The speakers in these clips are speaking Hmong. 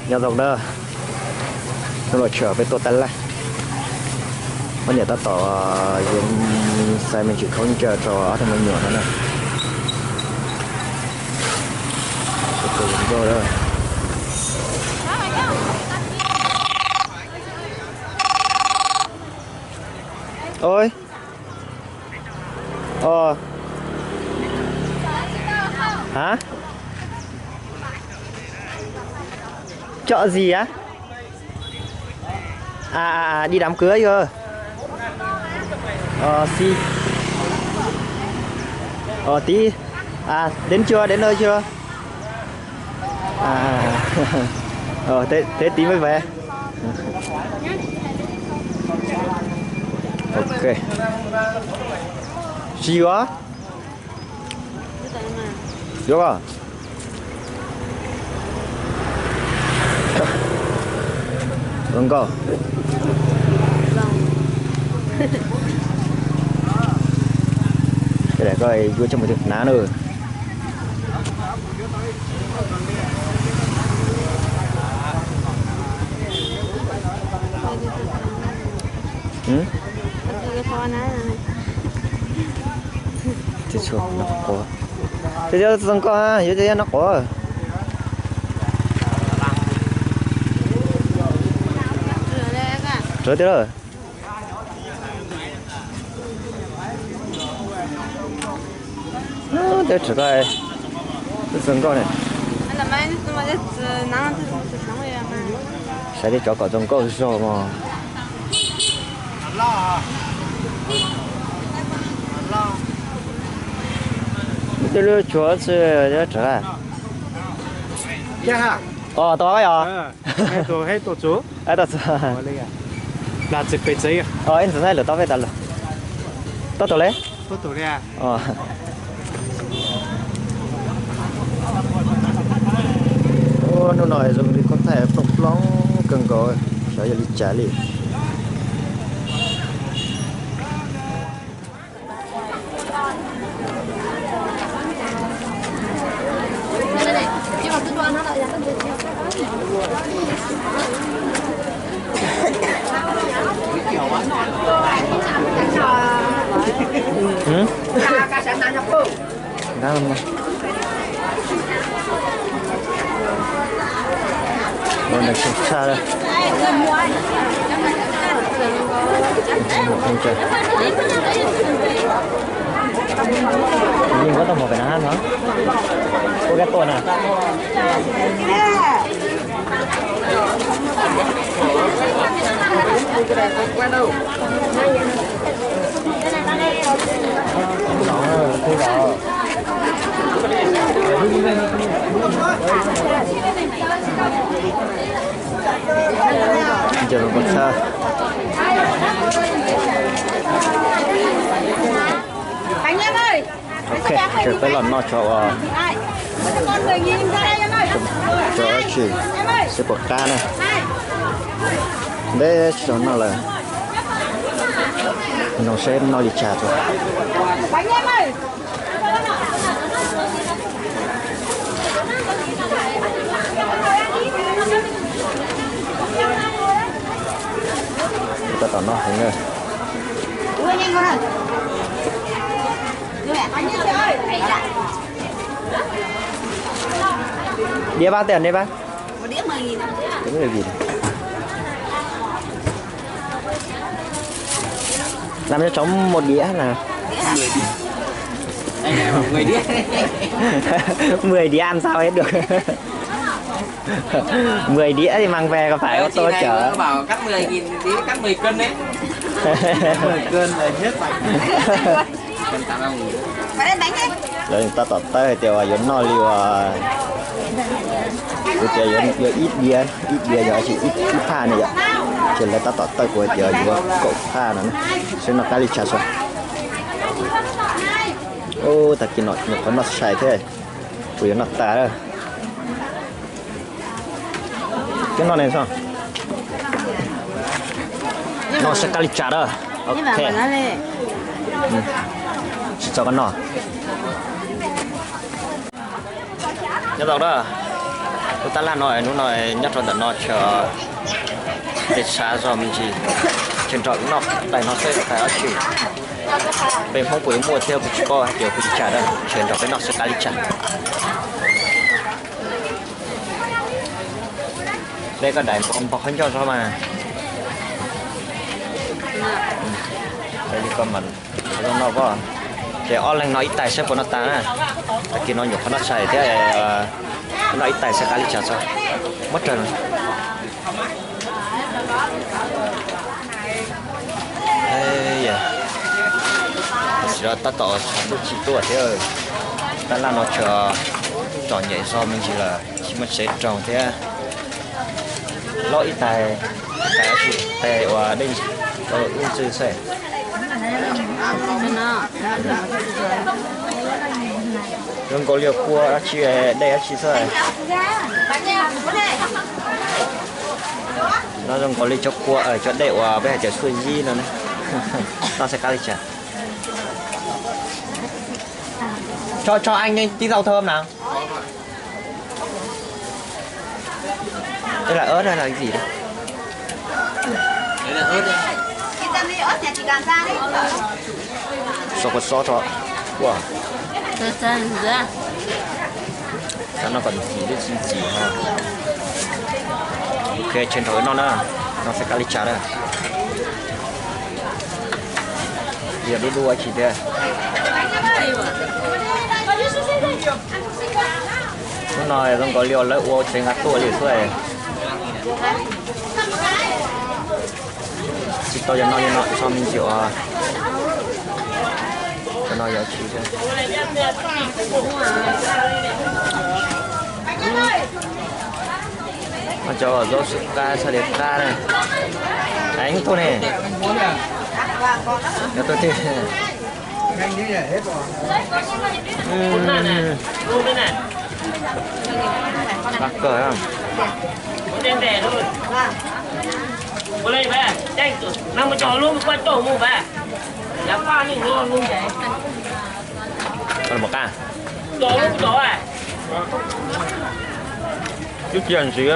Nyob zoo na, hnub no tshwm peb tuaj tab laj, poj niam tab tom yuav xaws me ntsis khaub ncaws rau ob tug me nyuam no na. Ôi. Ơ. Hả? Chọn gì á? À, à, à, đi đám cưới cơ. Ờ, xin. Ờ, tí. À, đến chưa? Đến nơi chưa? À, ờ, thế, thế tí mới về. Ok. Gì hả? Vô à? Vâng, cô. Cái này coi vô trong một ná nữa. Hm? Tsis tshua noj quav. Ces yog zoo nkauj ha, yuav ces yog noj quav. Rau tiag lawm. Teb tseem koj, teb zoo nkauj ne. Saib tej tsov kom zoo nkauj zog mog. Tej lub tshuav tsi tseem. Os, tau yog. Tau txug. Ib ntxwv lawm tau peb tas lawm. Tau tau le. Hnub no zoo li koj thaij plooj plooj kawg nkaus, xyov yog li cas li. Yeej muab tau mus pem no hab no. Ua kab tuaj na. Ncaws los koj txhab. Ok, tseem peb los noj tso ua, tso dab tsi, seb puas qab na. Ntev tsis tau noj lawm, nug seb noj li cas tso. Tab tom noj heev na. Đĩa bác tên đĩa bác. Làm cho cháu một đĩa là. Mười đĩa ăn sao hết được. Mười đĩa thì mang về có phải ô tô chở. Bảo cắt mười nghìn tí, cắt mười cân đấy. Mười cân là hết sạch. Lawv tab tom tawb hais tias yuav noj li uas, kuv tias yuav ib diav, ib diav yog ib phaj ne yom. Ces lawv tab tom tawb kuv hais tias yuav kaum phaj no na, seb noj qab li cas tso. Ub, tag kis no nyuam qhuav noj sai thiab, kuv yuav noj tas lawm. Koj noj ne, noj seb qab li cas na. Ok. Tsis txog koj noj. Nyob zoo na. Lub tab laj no hnub no nyob rau ntawm no ces tsav zog me ntsis, ces nrog noj tais no xwb, tais dab tsi. Peb Hmoob puas yuav muaj thiab kuv tsis paub hais tias kuv li cas, ces nrog peb noj xwb qab li cas. Dej koj daim npog qhov ncauj zog mas. Li koj mas zoo no koj, ces ob leeg noj ib tais saib puas noj tas na. Tag kis no nyuam qhuav noj tshais thiab, noj ib tais saib qab li cas tso. Muab raws no. Tam sim no tab tom lub tshis tuaj thiab, tab laj no tseem txom nyem zog me ntsis lawm, tsis muaj tsev roog thiab. Lob ib tais, tais uas dej ub ntxwg xwb. Zoo nkaus li kua dab tsi, dej dab tsi xwb. No zoo nkaus li cov kua, cov dej uas peb hais tias tshuaj yib no ne. Noj xwb qab li cas. Cho, cho anh tí rau thơm nào. Đây là ớt hay là cái gì đây? Xo kua xo tso. Ua. Sao nó còn chỉ biết xin chỉ ha. Ok, trên thổi nó nữa. Nó sẽ cắt đi chả đây. Giờ đu đu ai chỉ thế. Hnub no zoo nkaus li lawv ua tsev nqa tuaj li xwb. Tsis tau yog no li no tso me ntsis os. Cov no yog tsis. Cov zaub sib qab txhaj li qab na. Eev tuaj ne. Yog tuaj twg? Qab kawg. Qab. Twb cia ntxiv,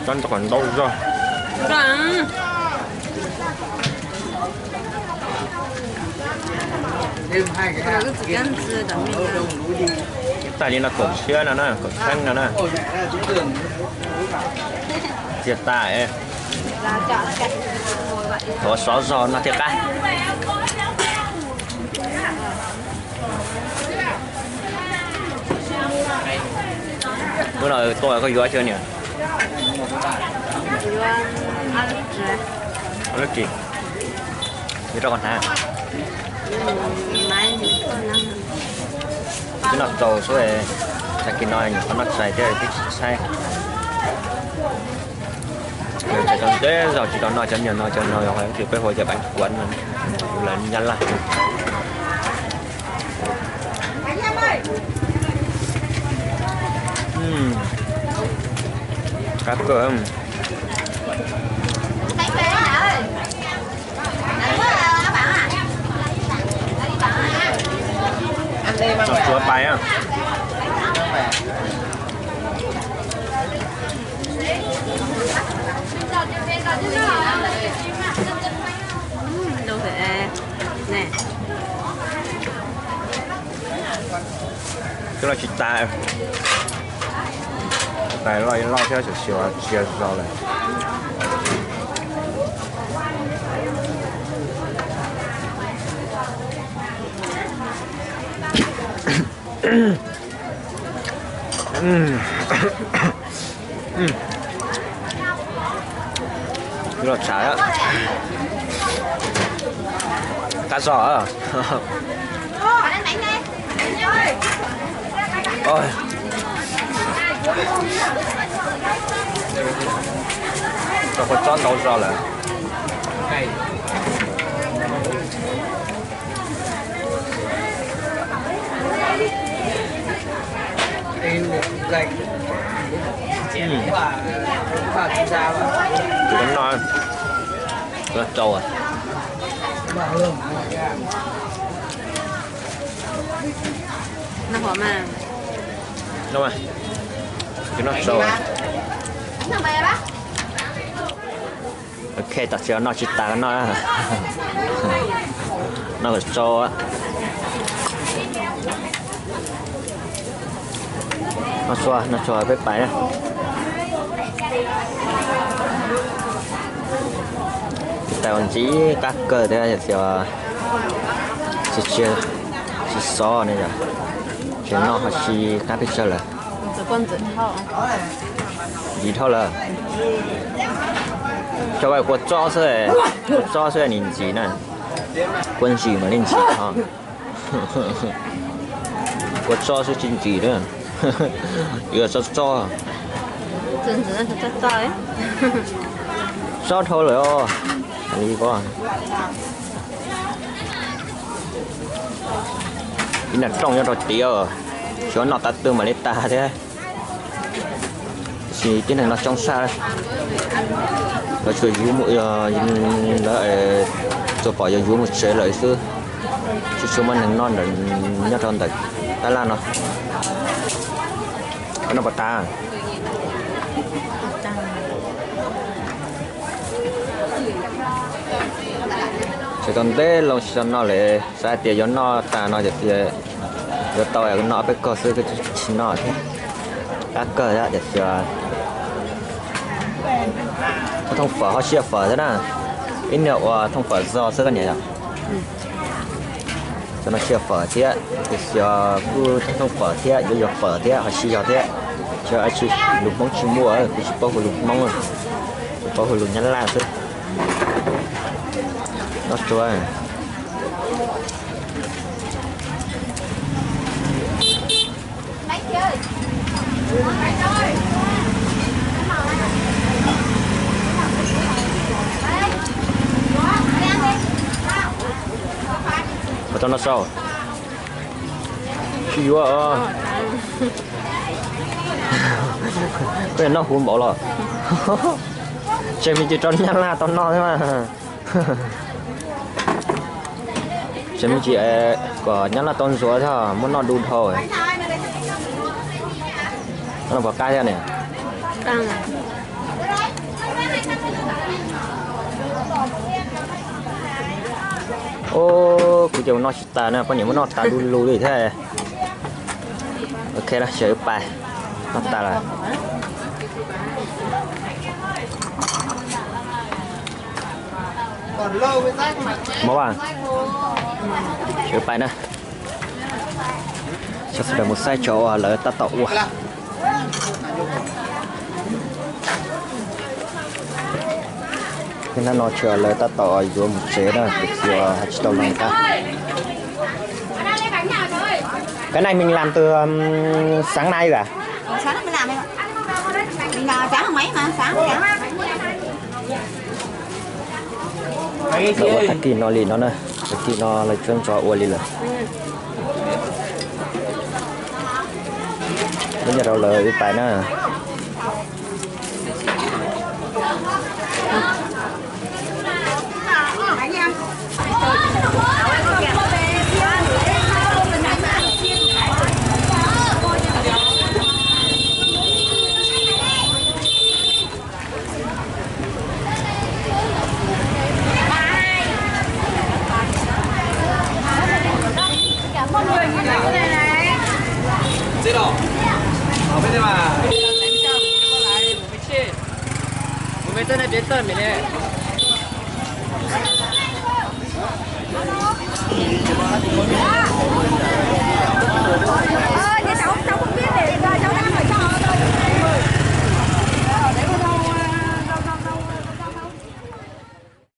cov ntawd kom ntau zog. Tais li no kaum tshiab no na, kaum txheeb no na. Txias tas. Tuav sov zog no thiaj qab. Lub no tuaj koj yuav tso niam. Lub tsis, yuav rau koj hnav. Twb noj txaus xwb, tag kis no nyuam qhuav noj tshais thiab twb tsis tshaib. Tseem tau ntev zog tsis tau noj cov nyuag no, cov no yog ib tug peb hu ua cov bánh cuốn no, lawv Nyab Laj. Qab kawg. Tsuav pais. Twb loj tsis tas, tais loj loj thiab, xyuas xyuas tsis yog zog lawm. Los tshav, qab zog. Rau kua txob ntau zog lawm. Tus no, tus no rau. No mas. Noj tsau. Ok, tam sim no noj tsis tas no. Noj kom tsau. Noj tsau, noj tsau peb pais na. Tais ua ntxiv qab kawg thiab tias tsis, tsis xov ne yom, tsis noj ho tsis qab peb tsawg lawm. Ntxiv dhau lawm. Cov kua txob xwb, kua txob xwb nim ntxiv na. Kua ntsis mam li ntxiv ho. Kua txob xwb tsis ntxiv na. Yuav txob txob. Txob dhau lawm os. Ib nram rooj nyob rau tid, xyov noj tav twg mam li tas thiab. Tab sis tib neeg no coob saj, lawv tsuas yuav, lawv tsuas pom yog yuav mus tsev lawm xwb, tsis tshua muaj neeg noj nyob rau ntawm tab laj no. Koj noj puas tas? Tseem tau ntev loo tsis tau noj lawm, xav hais tias yuav noj tas no ces yuav tau noj ob peb kawg xwb, tsis noj thiab. Qab kawg thiab tias xyov thooj fawm ho tsis yog fawm thiab na, ib niag ua thooj fawm zog xwb koj niam yom. Cov no tsis yog fawm thiab, tias xyov kuj thooj fawm thiab, yuav yog fawm thiab ho tsis yog thiab. Tsis, lus Hmoob tsis muaj, kuv tsis paub hu lus Hmoob, kuv paub hu lus Nyab Laj xwb. Noj tsau. Ua tau no sau. Tsis yuav. Koj noj huv npaum los. Tseem me ntsis rau Nyab Laj tau noj thiab mas. Tseem me ntsis kom Nyab Laj tau ntxuav thiab muab noj du dhau. Noj puas qab thiab ne? Os, kuv ces mus noj tsis tas na, poj niam muab noj tas du lug li thiab. Ok, sawv pais, noj tas lawm. Mov, sawv pais na. Sawv daws mus saib tso lawv tab tom ua. Hnub no tsuas lawv tab tom yuav mus tsev na, kuv txiv hais tsis tau lus qab. Cái này mình làm từ, ừm, sáng nay rồi à? Lawv ua tag kis no li no na, tag kis no lawv tsuas ntso ua li lawm. Lub nyob rau lawv ib pais na.